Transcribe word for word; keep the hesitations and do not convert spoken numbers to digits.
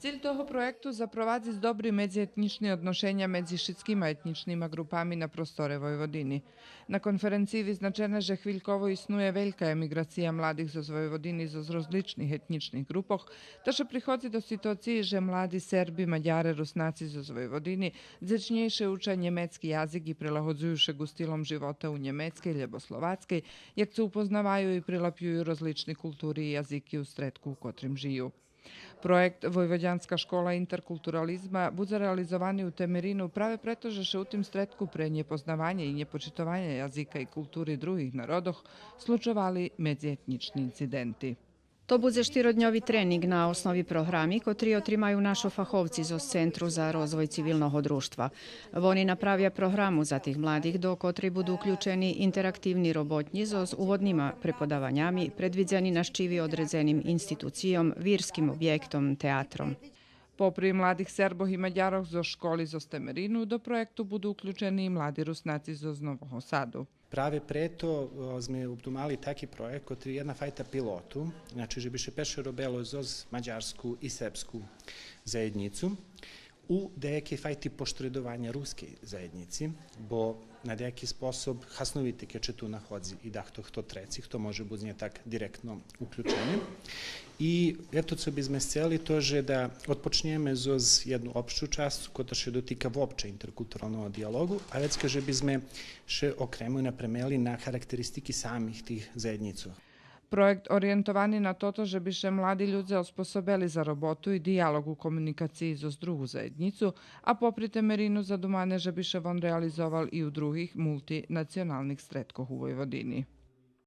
Циль того проєкту запровадзиц добри медзиетнїчни одношеня медзи шицкима етнїчнима ґрупами на просторе Войводини. На конференциї визначене же хвильково иснує велька емиґрация младих зоз Войводини зоз розличних етнїчних ґрупох, та ше приходзи до ситуациї же млади Серби, Мадяре, Руснаци зоз Войводини дзечнєйше уча нємецки язик и прилагодзую ше ґу стилом живота у Нємецкей лєбо Словацкей, як цо упознаваю и прилапюю розлични култури и язики у стредку у котрим жию. Проєкт Войводянска школа интеркултурализма будзе реализовани у Темерину праве прето же ше у тим стредку пре нєпознаванє и нєпочитованє язика и култури других народох случовали медзиетнїчни инциденти. То будзе штиродньови тренинґ на основи програми котри отримаю нашо фаховци зоз Центру за розвой цивилного дружтва. Вони направя програму за тих младих до котрей буду уключени интерактивни роботнї зоз уводнима преподаванями, предвидзени нащиви одредзеним институцийом, вирским обєктом, театром. Попри младих Сербох и Мадярох зоз школи зоз Темерину, до проєкту буду уключени и млади Руснаци зоз Нового Саду. Праве прето, о, зме обдумали таки проєкт котри єдна файта пилоту, значи же би ше перше робело зоз мадярску и сербску заєднїцу у деякей файти поштредованя рускей заєднїци, бо на деяки способ хасновите кед ше ту находзи и дахто хто треци, хто може буц нє так директно уключени. И ето цо би зме сцели, то же да одпочнєме зоз єдну опщу часц, котра ше дотика вообще интеркултуралного диялоґу, а вецка же би зме ше окремо напремели на характеристики самих тих заєднїцох. Проєкт ориєнтовани на тото же би ше млади людзе оспособели за роботу и диялоґ у комуникациї зоз другу заєднїцу, а попри Темерину задумане же би ше вон реализовал и у других мултинационалних стредкох у Войводини.